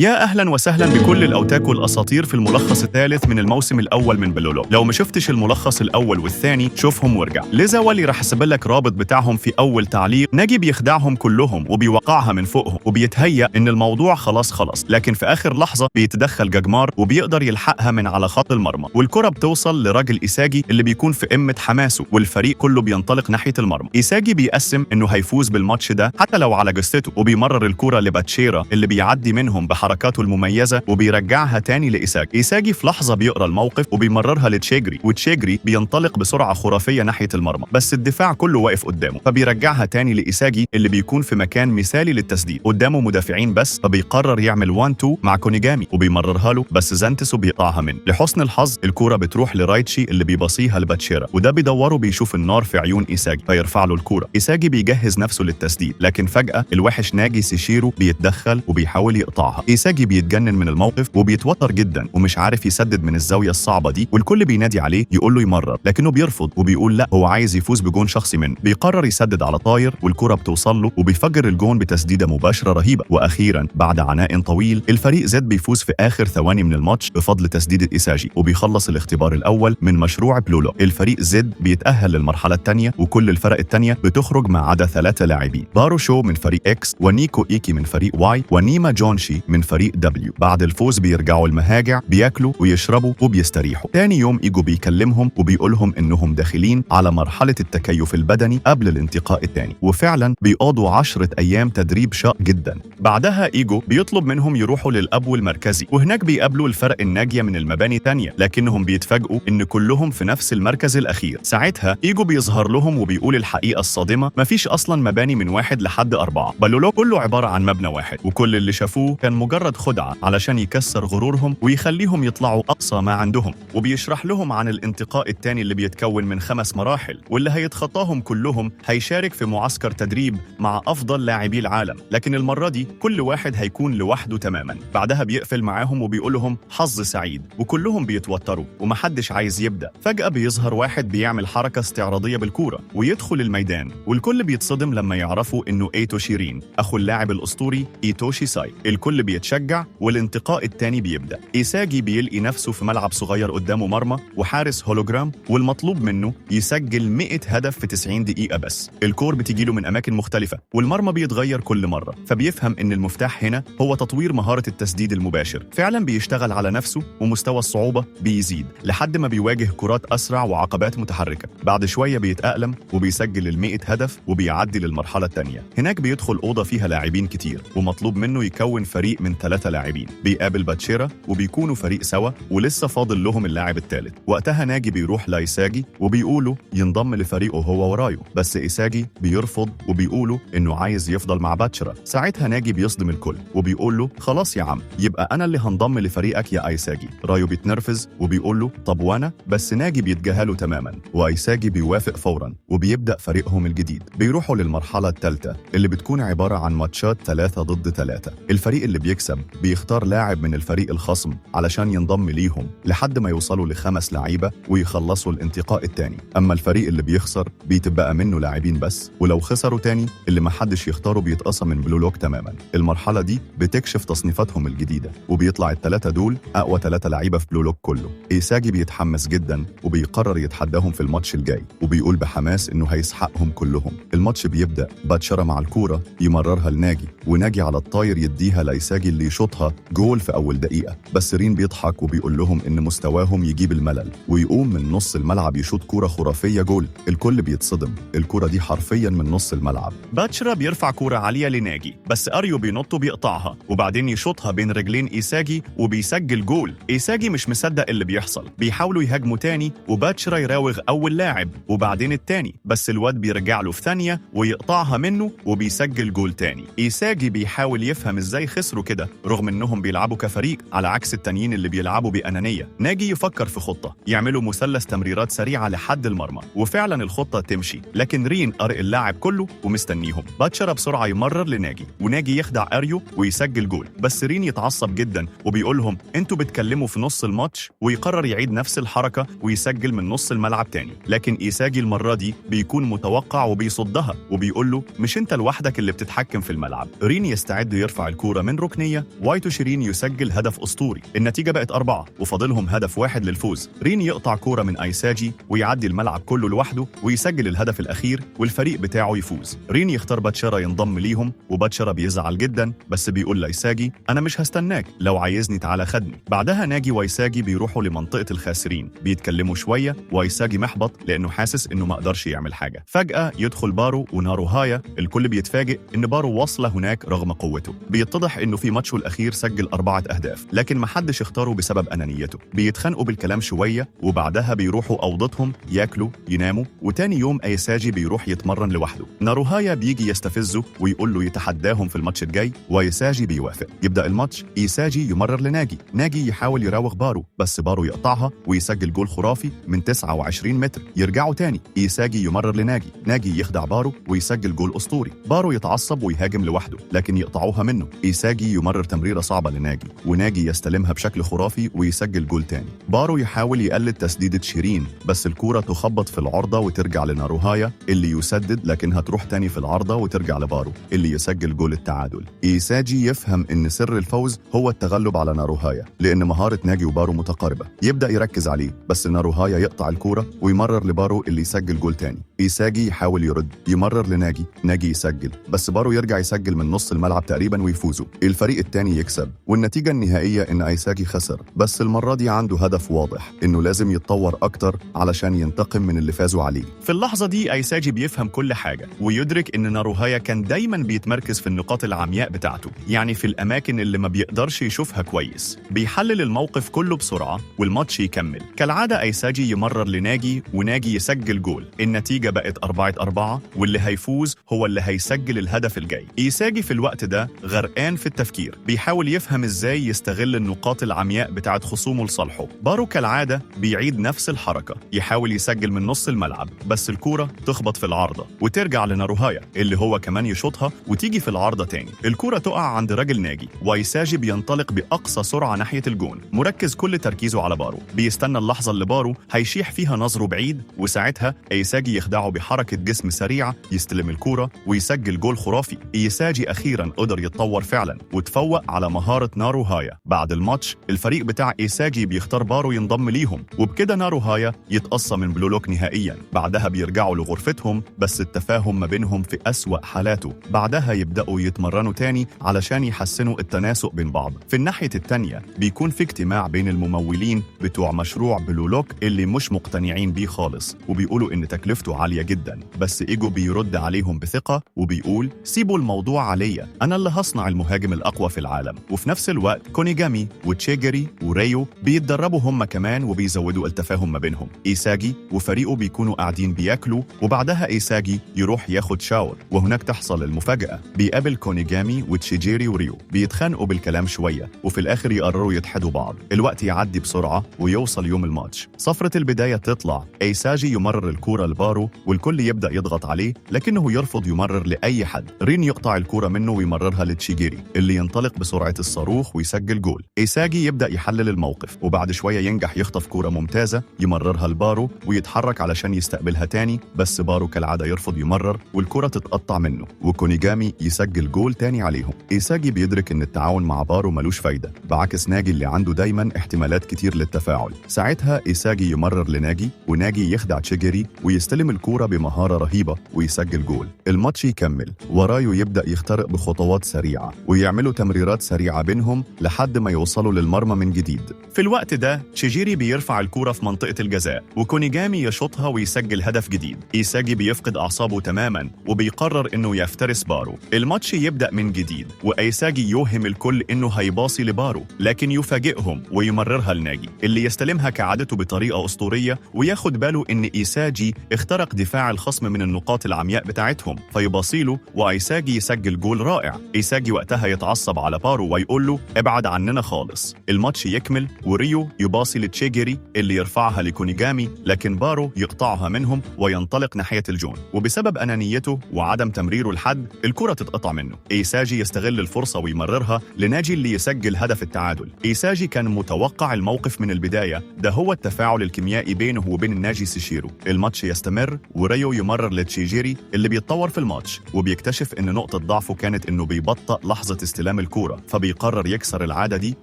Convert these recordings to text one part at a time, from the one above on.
يا اهلا وسهلا بكل الاوتاكو الاساطير في الملخص الثالث من الموسم الاول من بلولو. لو ما شفتش الملخص الاول والثاني شوفهم وارجع. لذا ولي راح اسيب لك رابط بتاعهم في اول تعليق. ناجي بيخدعهم كلهم وبيوقعها من فوقهم وبيتهيأ ان الموضوع خلاص خلص، لكن في اخر لحظة بيتدخل جاجمار وبيقدر يلحقها من على خط المرمى، والكره بتوصل لراجل ايساجي اللي بيكون في قمة حماسه، والفريق كله بينطلق ناحية المرمى. ايساجي بيقسم انه هيفوز بالماتش ده حتى لو على جثته، وبيمرر الكره لباتشيرا اللي بيعدي منهم بحركاته المميزة وبيرجعها تاني لايساجي. ايساجي في لحظة بيقرا الموقف وبيمررها لتشيجري، وتشيجري بينطلق بسرعة خرافية ناحية المرمى، بس الدفاع كله واقف قدامه، فبيرجعها تاني لايساجي اللي بيكون في مكان مثالي للتسديد، قدامه مدافعين بس، فبيقرر يعمل 1-2 مع كونيجامي وبيمررها له، بس زانتسو بيقطعها منه. لحسن الحظ الكورة بتروح لرايتشي اللي بيباصيها لباتشيرا، وده بيدوره بيشوف النار في عيون ايساجي فيرفع له الكورة. ايساجي بيجهز نفسه للتسديد، لكن فجاة الوحش ناجي سيشيرو بيتدخل وبيحاول يقطعها. ايساجي بيتجنن من الموقف وبيتوتر جدا ومش عارف يسدد من الزاوية الصعبة دي، والكل بينادي عليه يقول له يمرر، لكنه بيرفض وبيقول لا، هو عايز يفوز بجون شخصي منه. بيقرر يسدد على طاير والكره بتوصل له وبيفجر الجون بتسديده مباشرة رهيبة. واخيرا بعد عناء طويل الفريق زد بيفوز في اخر ثواني من الماتش بفضل تسديده ايساجي، وبيخلص الاختبار الاول من مشروع بلولو. الفريق زد بيتاهل للمرحلة الثانية، وكل الفرق الثانية بتخرج ما عدا 3 لاعبين: بارو شو من فريق اكس، ونيكو ايكي من فريق واي، ونيما جونشي من فريق دبليو. بعد الفوز بيرجعوا المهاجع، بياكلوا ويشربوا وبيستريحوا. تاني يوم ايجو بيكلمهم وبيقولهم انهم داخلين على مرحلة التكيف البدني قبل الانتقاء الثاني، وفعلا بيقضوا 10 ايام تدريب شاق جدا. بعدها ايجو بيطلب منهم يروحوا للأبو المركزي، وهناك بيقابلوا الفرق الناجية من المباني تانية، لكنهم بيتفاجئوا ان كلهم في نفس المركز الاخير. ساعتها ايجو بيظهر لهم وبيقول الحقيقة الصادمة: مفيش اصلا مباني من 1 لحد 4، بلولو كله عبارة عن مبنى واحد، وكل اللي شافوه كان مجرد خدعة علشان يكسر غرورهم ويخليهم يطلعوا اقصى ما عندهم. وبيشرح لهم عن الانتقاء الثاني اللي بيتكون من 5 مراحل، واللي هيتخطاهم كلهم هيشارك في معسكر تدريب مع افضل لاعبي العالم، لكن المرة دي كل واحد هيكون لوحده تماما. بعدها بيقفل معاهم وبيقول لهم حظ سعيد، وكلهم بيتوتروا ومحدش عايز يبدأ. فجأة بيظهر واحد بيعمل حركة استعراضية بالكورة ويدخل الميدان، والكل بيتصدم لما يعرفوا انه ايتو شيرين اخو اللاعب الاسطوري ايتوشي ساي. الكل بيتشجع والانتقاء الثاني بيبدأ. ايساجي بيلقي نفسه في ملعب صغير قدامه مرمى وحارس هولوجرام، والمطلوب منه يسجل 100 هدف في 90 دقيقة بس. الكور بتجيله من أماكن مختلفة والمرمى بيتغير كل مرة، فبيفهم إن المفتاح هنا هو تطوير مهارة التسديد المباشر. فعلا بيشتغل على نفسه ومستوى الصعوبة بيزيد لحد ما بيواجه كرات أسرع وعقبات متحركة. بعد شوية بيتأقلم وبيسجل ال100 هدف وبيعدي للمرحلة الثانية. هناك بيدخل أوضة فيها لاعبين كتير، ومطلوب منه يكون فريق من 3 لاعبين. بيقابل باتشيرا وبيكونوا فريق سوا، ولسه فاضل لهم اللاعب الثالث. وقتها ناجي بيروح لايساجي وبيقولوا ينضم لفريقه هو ورايو، بس إيساجي بيرفض وبيقولوا إنه عايز يفضل مع باتشرا. ساعتها ناجي بيصدم الكل وبيقول له خلاص يا عم، يبقى أنا اللي هنضم لفريقك يا إيساجي. رايو بيتنرفز وبيقول له طب وأنا؟ بس ناجي بيتجاهله تماما، وإيساجي بيوافق فورا وبيبدأ فريقهم الجديد. بيروحوا للمرحلة الثالثة اللي بتكون عبارة عن ماتشات 3 ضد 3. الفريق اللي بيكسب بيختار لاعب من الفريق الخصم علشان ينضم ليهم لحد ما يوصلوا ل5 لعيبة ويخلصوا الانتقاء الثاني. أما الفريق اللي بيخسر بيتبقى منه لاعبين بس، ولو خسروا تاني اللي ما حدش يختاره بيتقصى من بلولوك تماما. المرحلة دي بتكشف تصنيفاتهم الجديدة، وبيطلع ال3 دول أقوى 3 لعيبة في بلولوك كله. إيساجي بيتحمس جدا وبيقرر يتحداهم في الماتش الجاي، وبيقول بحماس إنه هيسحقهم كلهم. الماتش بيبدأ، باتشرا مع الكورة يمررها لناجي، وناجي على الطاير يديها لايساجي اللي يشوطها جول في أول دقيقة. بس رين بيضحك وبيقول لهم إن مستواهم يجيب الملل، ويقوم من نص الملعب يشوط كورة خرافية جول. الكل بيتصدم، الكورة دي حرفيا من نص الملعب. باتشرا بيرفع كورة عالية لناجي، بس أريو بينط وبيقطعها، وبعدين يشوطها بين رجلين إيساجي وبيسجل جول. إيساجي مش مصدق اللي بيحصل، بيحاولوا يهاجموا تاني وباتشرا يراوغ أول لاعب وبعدين التاني، بس الواد بيرجع له في ثانية ويقطعها منه وبيسجل جول تاني. إيساجي بيحاول يفهم إزاي خسروا كده رغم إنهم بيلعبوا كفريق على عكس التانيين اللي بيلعبوا بأنانية. ناجي يفكر في خطة، يعملوا مثلث تمريرات سريعة لحد المرمى، وفعلا الخطة تمشي، لكن رين قرق اللاعب كله ومستنيهم. باتشرا بسرعة يمرر لناجي، وناجي يخدع أريو ويسجل جول، بس رين يتعصب جدا وبيقول لهم انتوا بتكلموا في نص الماتش، ويقرر يعيد نفس الحركة ويسجل من نص الملعب تاني. لكن إيساجي المرة دي بيكون متوقع وبيصدها وبيقول له مش انت لوحدك اللي بتتحكم في الملعب. رين يستعد يرفع الكورة من ركنية الركنية وايتو شيرين يسجل هدف أسطوري. النتيجة بقت 4 وفاضلهم هدف واحد للفوز. رين يقطع كورة من أيساجي ويعدي الملعب كله لوحده ويسجل الهدف الأخير والفريق بتاعه يفوز. رين يختار باتشيرا ينضم ليهم، وباتشيرا بيزعل جدا بس بيقول لايساجي أنا مش هستناك، لو عايزني تعالى خدني. بعدها ناجي وايساجي بيروحوا لمنطقة الخاسرين، بيتكلموا شوية وايساجي محبط لأنه حاسس إنه ما قدرش يعمل حاجة. فجأة يدخل بارو وناروهايا، الكل بيتفاجئ إن بارو وصل هناك رغم قوته. بيتضح إنه في ماتشه الأخير سجل 4 أهداف، لكن محدش اختاره بسبب أنانيته. بيتخانقوا بالكلام شوية وبعدها بيروحوا أوضتهم ياكلوا يناموا، وتاني يوم ايساجي بيروح يتمرن لوحده. ناروهايا بيجي يستفزه ويقول له يتحداهم في الماتش الجاي، وايساجي بيوافق. يبدأ الماتش، ايساجي يمرر لناجي، ناجي يحاول يراوغ بارو بس بارو يقطعها ويسجل جول خرافي من 29 متر. يرجعوا تاني، ايساجي يمرر لناجي، ناجي يخدع بارو ويسجل جول اسطوري. بارو يتعصب ويهاجم لوحده لكن يقطعوها منه. ايساجي يمرر تمريره صعبة لناجي وناجي يستلمها بشكل خرافي ويسجل جول تاني. بارو يحاول يقلد تسديدة شيرين بس الكورة تخبط في العارضة وترجع لناروهايا اللي يسدد، لكنها تروح تاني في العارضة وترجع لبارو اللي يسجل جول التعادل. ايساجي يفهم ان سر الفوز هو التغلب على ناروهايا لان مهارة ناجي وبارو متقاربة. يبدأ يركز عليه بس ناروهايا يقطع الكورة ويمرر لبارو اللي يسجل جول تاني. ايساجي يحاول يرد، يمرر لناجي، ناجي يسجل بس بارو يرجع يسجل من نص الملعب تقريبا ويفوزوا. الفريق التاني يكسب، والنتيجة النهائية ان ايساجي خسر، بس المرة دي عنده هدف واضح انه لازم يتطور اكتر علشان ينتقم من اللي فازوا عليه. في اللحظة دي ايساجي بيفهم كل حاجة ويدرك ان ناروهايا كان دايما بيتمركز في النقاط العمياء بتاعته، يعني في الاماكن اللي ما بيقدرش يشوفها كويس. بيحلل الموقف كله بسرعة والماتش يكمل. كالعادة ايساجي يمرر لناجي وناجي يسجل جول. النتيجة بقت 4-4 واللي هيفوز هو اللي هيسجل الهدف الجاي. ايساجي في الوقت ده غرقان في التفكير، بيحاول يفهم ازاي يستغل النقاط العمياء بتاعت خصومه لصالحه. بارو كالعادة بيعيد نفس الحركة، يحاول يسجل من نص الملعب بس الكورة تخبط في العارضة وترجع لناروهايا اللي هو كمان يشوطها وتيجي في العارضة تاني. الكورة تقع عند رجل ناجي وايساجي بينطلق بأقصى سرعة ناحية الجون، مركز كل تركيزه على بارو. بيستنى اللحظة اللي بارو هيشيح فيها نظره بعيد، وساعتها ايساجي يخدعه بحركة جسم سريعة، يستلم الكورة ويسجل جول خرافي. ايساجي أخيرا قدر يتطور فعلا وتفوق على مهارة ناروهايا. بعد الماتش الفريق بتاع ايساجي بيختار بارو ينضم ليهم، وبكده ناروهايا يتقصى من بلولوك نهائيا. بعدها بيرجعوا لغرفتهم بس التفاهم ما بينهم في أسوأ حالاته. بعدها يبدأوا يتمرنوا تاني علشان يحسنوا التناسق بين بعض. في الناحية التانية بيكون في اجتماع بين الممولين بتوع مشروع بلولوك اللي مش مقتنعين بيه خالص وبيقولوا إن تكلفته عالية جدا، بس إيجو بيرد عليهم بثقة وبيقول سيبوا الموضوع عليا، أنا اللي هصنع المهاجم الأقوى في العالم. وفي نفس الوقت كونيجامي وتشيجري وريو بيتدربوا هم كمان وبيزودوا التفاهم ما بينهم. إيساجي وفريقه بيكونوا قاعدين بياكلوا، وبعدها إيساجي يروح ياخد shower، وهناك تحصل المفاجأة. بيقابل كونيجامي وتشيجيري وريو، بيتخانقوا بالكلام شوية وفي الآخر يقرروا يتحدوا بعض. الوقت يعدي بسرعة ويوصل يوم الماتش. صفرة البداية تطلع، إيساجي يمرر الكورة لبارو والكل يبدأ يضغط عليه لكنه يرفض يمرر لأي حد. رين يقطع الكورة منه ويمررها لتشيجيري اللي ينطلق بسرعة الصاروخ ويسجل جول. إيساجي يبدأ يحلل الموقف وبعد شوية ينجح يخطف كورة ممتازة يمررها لبارو ويتحرك علشان يستقبلها تاني، بس بارو كالعادة يرفض يمرر والكرة تتقطع منه وكونيجامي يسجل جول تاني عليهم. إيساجي بيدرك إن التعاون مع بارو ملوش فايدة، بعكس ناجي اللي عنده دايما احتمالات كتير للتفاعل. ساعتها إيساجي يمرر لناجي وناجي يخدع تشيجيري ويستلم الكورة بمهارة رهيبة ويسجل جول. الماتش يكمل ورايو يبدأ يخترق بخطوات سريعة ويعملوا تمريرات سريعة بينهم لحد ما يوصلوا للمرمى من جديد. في الوقت ده تشيجيري بيرفع الكورة في منطقة الجزاء وكونيجامي يشوطها ويسجل هدف جديد. إيساجي بيفقد أعصابه تماما وبيقرر إنه يفترس بارو. الماتش يبدأ من جديد وإيساجي يوهم الكل إنه هيباصي لبارو، لكن يفاجئهم ويمررها لناجي اللي يستلمها كعادته بطريقة أسطورية وياخد باله إن إيساجي اخترق دفاع الخصم من النقاط العمياء بتاعتهم فيباصيله وإيساجي يسجل جول رائع. إيساجي وقتها يتعصب على بارو ويقول له ابعد عننا خالص. الماتش يكمل وريو يباصي لتشيجيري اللي يرفعها لكونيجامي، لكن بارو يقطعها منهم وينطلق ناحية الجون، وبسبب أنانيته وعدم تمريره لحد الكرة تتقطع منه. إيساجي يستغل الفرصة ويمررها لناجي اللي يسجل هدف التعادل. إيساجي كان متوقع الموقف من البداية، ده هو التفاعل الكيميائي بينه وبين الناجي سيشيرو. الماتش يستمر وريو يمرر لتشيجيري اللي بيتطور في الماتش وبيكتشف إن نقطة ضعفه كانت إنه بيبطأ لحظة استلام قدام الكورة، فبيقرر يكسر العادة دي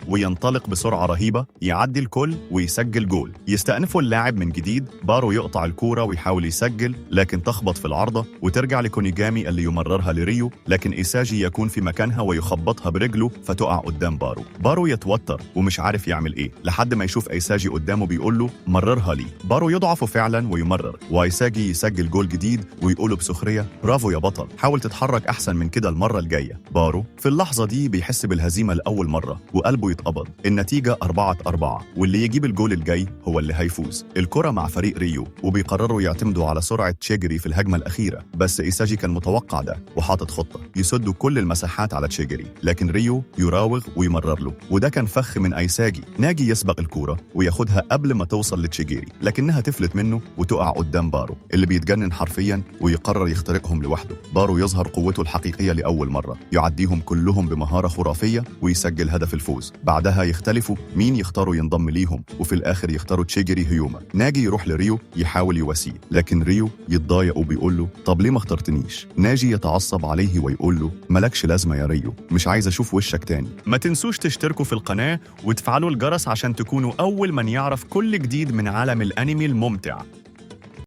وينطلق بسرعة رهيبة، يعدي الكل ويسجل جول. يستأنفوا اللاعب من جديد، بارو يقطع الكورة ويحاول يسجل، لكن تخبط في العارضة وترجع لكونيجامي اللي يمررها لريو، لكن إيساجي يكون في مكانها ويخبطها برجله فتقع قدام بارو. بارو يتوتر ومش عارف يعمل ايه، لحد ما يشوف ايساجي قدامه بيقول له مررها لي. بارو يضعف فعلا ويمرر، وايساجي يسجل جول جديد ويقوله بسخريه برافو يا بطل، حاول تتحرك احسن من كده المرة الجاية. بارو في اللحظة دي بيحس بالهزيمة لاول مرة وقلبه يتقبض. النتيجة 4-4، واللي يجيب الجول الجاي هو اللي هيفوز. الكره مع فريق ريو، وبيقرروا يعتمدوا على سرعة تشيجري في الهجمة الاخيرة، بس ايساجي كان متوقع ده وحاطط خطه يسدوا كل المساحات على تشيجري، لكن ريو يراوغ ويمرر له، وده كان فخ من ايساجي. ناجي يسبق الكورة وياخدها قبل ما توصل لتشيجيري، لكنها تفلت منه وتقع قدام بارو اللي بيتجنن حرفيا ويقرر يخترقهم لوحده. بارو يظهر قوته الحقيقية لاول مرة، يعديهم كلهم بمهارة خرافية ويسجل هدف الفوز. بعدها يختلفوا مين يختاروا ينضم ليهم، وفي الاخر يختاروا تشيجيري هيوما. ناجي يروح لريو يحاول يواسيه، لكن ريو يتضايق وبيقول له طب ليه ما اخترتنيش؟ ناجي يتعصب عليه ويقول له مالكش لازمه يا ريو، مش عايز اشوف وشك تاني. ما تنسوش تشتركوا في القناة وتفعلوا الجرس عشان تكونوا أول من يعرف كل جديد من عالم الأنمي الممتع.